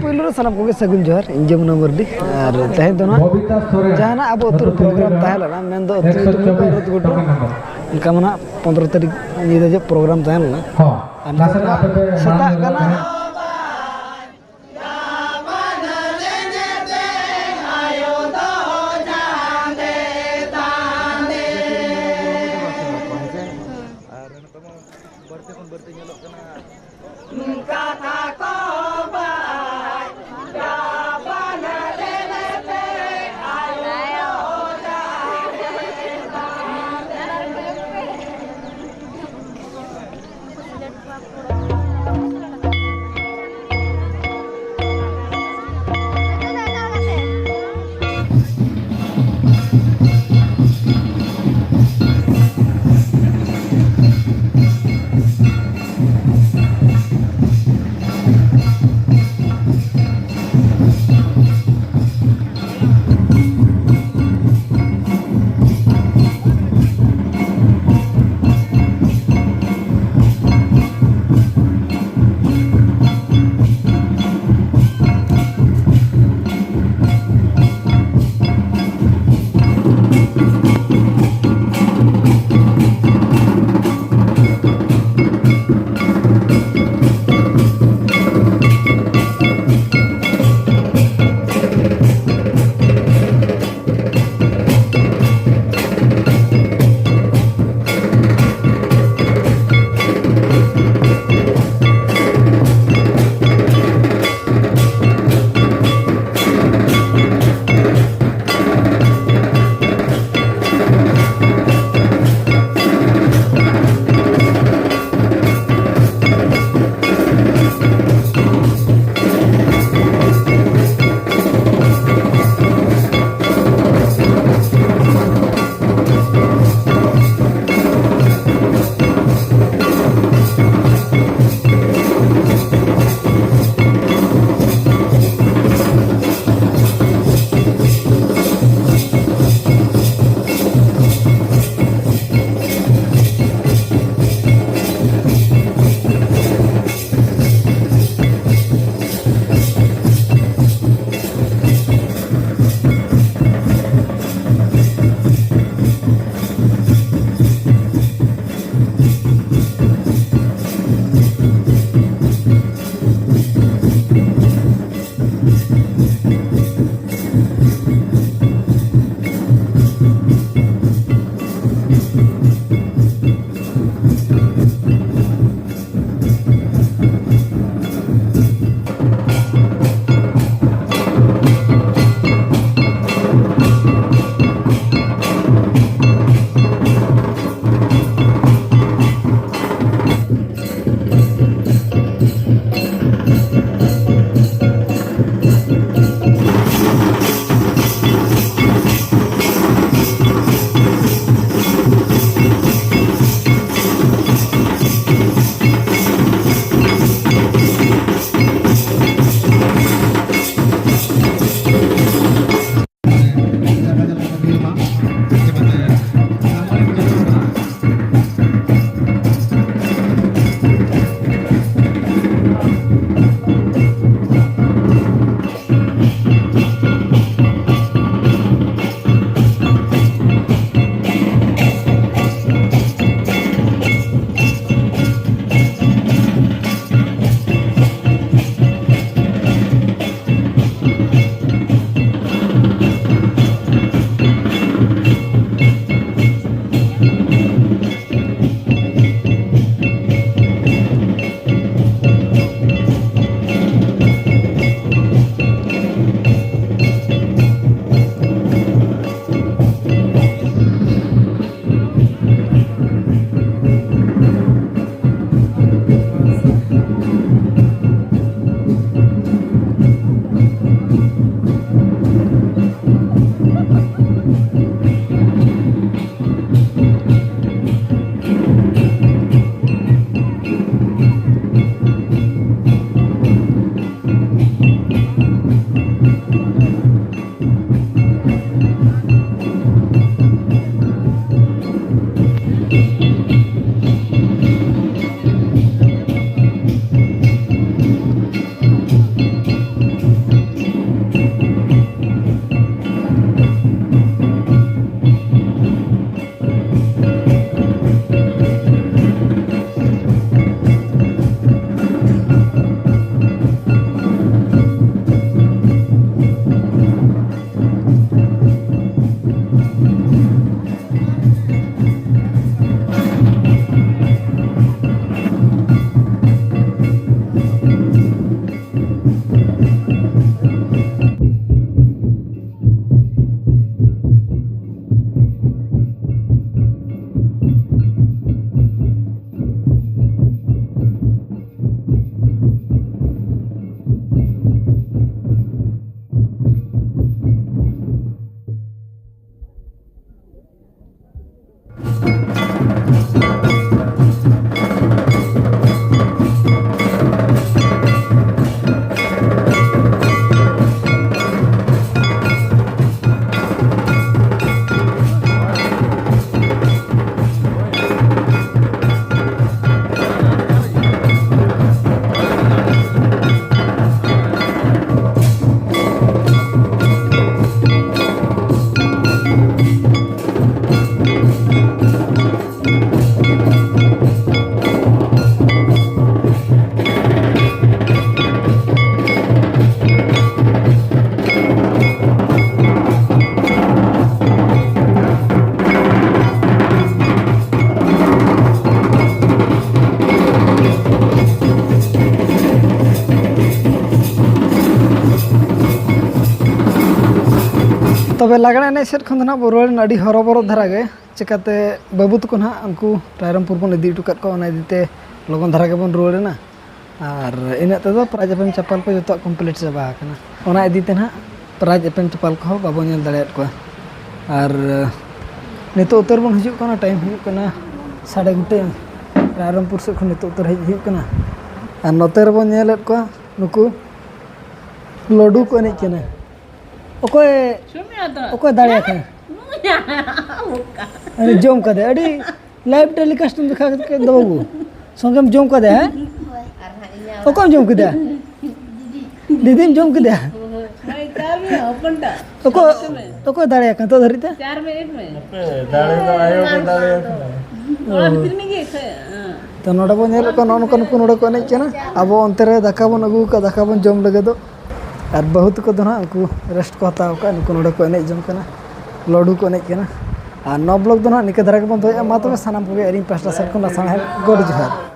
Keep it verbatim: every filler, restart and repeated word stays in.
ᱯᱩᱭᱞᱩ ᱨᱮ ᱥᱟᱱᱟᱢ ᱠᱚᱜᱮ ᱥᱟᱹᱜᱩᱱ ᱡᱚᱦᱟᱨ᱾ ᱤᱧ ᱡᱚᱢᱩᱱᱟ ᱢᱟᱹᱨᱰᱤ᱾ ᱟᱨ ᱛᱮᱦᱮᱧ ᱫᱚ ᱱᱟᱦᱟᱜ ᱡᱟᱦᱟᱸ ᱱᱟᱜ ᱟᱵᱚ ᱟᱹᱛᱩ ᱨᱮ ᱯᱨᱳᱜᱨᱟᱢ ᱛᱟᱦᱮᱸ ᱞᱮᱱᱟ, ᱢᱮᱱᱫᱚ ᱟᱹᱛᱩ ᱧᱩᱛᱩᱢ ᱠᱚ ᱨᱩᱫ ᱜᱩᱰᱩ, ᱚᱱᱠᱟ ᱢᱟ ᱱᱟᱦᱟᱜ ᱯᱚᱱᱫᱽᱨᱚ ᱛᱟᱹᱨᱤᱠᱷ ᱧᱤᱫᱟᱹ ᱡᱮ ᱯᱨᱳᱜᱨᱟᱢ ᱛᱟᱦᱮᱸ ᱞᱮᱱᱟ᱾ ᱦᱚᱸ, ᱟᱨ ᱱᱤᱛᱚᱜ ᱫᱚ ᱥᱮᱛᱟᱜ ᱠᱟᱱᱟ᱾ ᱟᱨ ᱱᱤᱛᱚᱜ ᱢᱟ ᱵᱟᱹᱲᱛᱤ ᱠᱷᱚᱱ ᱵᱟᱹᱲᱛᱤ ᱧᱮᱞᱚᱜ ᱠᱟᱱᱟ᱾ ᱛᱚᱵᱮ ᱞᱟᱜᱽᱬᱮ ᱮᱱᱮᱡ ᱥᱮᱫ ᱠᱷᱚᱱ ᱫᱚ ᱱᱟᱦᱟᱜ ᱵᱚ ᱨᱩᱣᱟᱹᱲ ᱮᱱᱟ ᱟᱹᱰᱤ ᱦᱚᱨᱚᱵᱚᱨᱚ ᱫᱷᱟᱨᱟ ᱜᱮ᱾ ᱪᱤᱠᱟᱹᱛᱮ ᱵᱟᱹᱵᱩ ᱛᱟᱠᱚ ᱱᱟᱦᱟᱜ ᱩᱱᱠᱩ ᱨᱟᱭᱨᱚᱝᱯᱩᱨ ᱵᱚᱱ ᱤᱫᱤ ᱦᱚᱴᱚ ᱠᱟᱜ ᱠᱚᱣᱟ, ᱚᱱᱟ ᱤᱫᱤᱛᱮ ᱞᱚᱜᱚᱱ ᱫᱷᱟᱨᱟ ᱜᱮᱵᱚᱱ ᱨᱩᱣᱟᱹᱲ ᱮᱱᱟ᱾ ᱟᱨ ᱤᱱᱟᱹᱜ ᱛᱮᱫᱚ ᱯᱨᱟᱭᱤᱡᱽ ᱮᱯᱮᱢ ᱪᱟᱯᱟᱞ ᱠᱚ ᱡᱚᱛᱚᱣᱟᱜ ᱠᱚᱢᱯᱞᱤᱴ ᱪᱟᱵᱟ ᱟᱠᱟᱱᱟ᱾ ᱚᱱᱟ ᱤᱫᱤᱛᱮ ᱱᱟᱦᱟᱜ ᱯᱨᱟᱭᱤᱡᱽ ᱮᱯᱮᱢ ᱪᱟᱯᱟᱞ ᱠᱚᱦᱚᱸ ᱵᱟᱵᱚᱱ ᱧᱮᱞ ᱫᱟᱲᱮᱭᱟᱫ ᱠᱚᱣᱟ᱾ ᱟᱨ ᱱᱤᱛᱚᱜ ᱩᱛᱟᱹᱨ ᱵᱚᱱ ᱦᱤᱡᱩᱜ ᱠᱟᱱᱟ, ᱴᱟᱭᱤᱢ ᱦᱩᱭᱩᱜ ᱠᱟᱱᱟ ᱥᱟᱲᱮ ᱜᱚᱴᱟᱝ᱾ ᱨᱟᱭᱨᱚᱝᱯᱩᱨ ᱥᱮᱫ ᱠᱷᱚᱱ ᱱᱤᱛᱚᱜ ᱩᱛᱟᱹᱨ ᱦᱮᱡ ᱦᱩᱭᱩᱜ ᱠᱟᱱᱟ᱾ ᱟᱨ ᱱᱚᱛᱮ ᱨᱮᱵᱚᱱ ᱧᱮᱞᱮᱫ ᱠᱚᱣᱟ ᱱᱩᱠᱩ ᱞᱟᱹᱰᱩ ᱠᱚ ᱮᱱᱮᱡ ᱠᱟᱱᱟ᱾ ᱚᱠᱚᱭ ᱚᱠᱚᱭ ᱫᱟᱲᱮᱭᱟᱜ ᱠᱟᱱᱟ? ᱟᱨᱮ ᱡᱚᱢ ᱠᱟᱫᱮ ᱟᱹᱰᱤ ᱞᱟᱭᱤᱵᱷ ᱴᱮᱞᱤᱠᱟᱥᱴ ᱮᱢ ᱫᱮᱠᱷᱟᱣ ᱠᱮᱫ ᱫᱚ ᱵᱟᱹᱵᱩ᱾ ᱥᱚᱸᱜᱮᱢ ᱡᱚᱢ ᱠᱟᱫᱮ, ᱦᱮᱸ? ᱚᱠᱚᱭᱮᱢ ᱡᱚᱢ ᱠᱮᱫᱟ? ᱫᱤᱫᱤᱢ ᱡᱚᱢ ᱠᱮᱫᱟ? ᱚᱠᱚᱭ ᱚᱠᱚᱭ ᱫᱟᱲᱮᱭᱟᱜ ᱠᱟᱱᱟ ᱱᱤᱛᱚᱜ ᱫᱷᱟᱹᱨᱤᱡ ᱛᱮ? ᱫᱟᱲᱮ ᱫᱚ ᱟᱭᱳ ᱜᱮ ᱫᱟᱲᱮᱭᱟᱜ ᱠᱟᱱᱟ᱾ ᱛᱚ ᱱᱚᱰᱮ ᱵᱚᱱ ᱧᱮᱞᱮᱫ ᱠᱚᱣᱟ ᱱᱚᱜᱼᱚ ᱱᱚᱝᱠᱟ ᱱᱩᱠᱩ ᱱᱚᱰᱮ ᱠᱚ ᱮᱱᱮᱡ ᱠᱟᱱᱟ᱾ ᱟᱵᱚ ᱚᱱᱛᱮ ᱨᱮ ᱫᱟᱠᱟ ᱵᱚᱱ ᱟᱹᱜᱩ ᱟᱠᱟᱫ, ᱫᱟᱠᱟ ᱵᱚᱱ ᱡᱚᱢ ᱞᱟᱹᱜᱤᱫᱚᱜ᱾ ᱟᱨ ᱵᱟᱹᱦᱩ ᱛᱟᱠᱚ ᱫᱚ ᱱᱟᱦᱟᱜ ᱩᱱᱠᱩ ᱨᱮᱥᱴ ᱠᱚ ᱦᱟᱛᱟᱣ ᱟᱠᱟᱫ, ᱱᱩᱠᱩ ᱱᱚᱰᱮ ᱠᱚ ᱮᱱᱮᱡ ᱡᱚᱝ ᱠᱟᱱᱟ, ᱞᱟᱹᱰᱩ ᱠᱚ ᱮᱱᱮᱡ ᱠᱟᱱᱟ᱾ ᱟᱨ ᱱᱚᱣᱟ ᱵᱞᱚᱜ ᱫᱚ ᱱᱟᱦᱟᱜ ᱱᱤᱝᱠᱟᱹ ᱫᱷᱟᱨᱟ ᱜᱮᱵᱚᱱ ᱫᱚᱦᱚᱭᱟ᱾ ᱢᱟ ᱛᱚᱵᱮ ᱥᱟᱱᱟᱢ ᱠᱚᱜᱮ ᱟᱹᱞᱤᱧ ᱯᱟᱥᱴᱟ ᱥᱮᱫ ᱠᱷᱚᱱ ᱥᱟᱱᱟᱢ ᱜᱚᱰ ᱡᱚᱦᱟᱨ᱾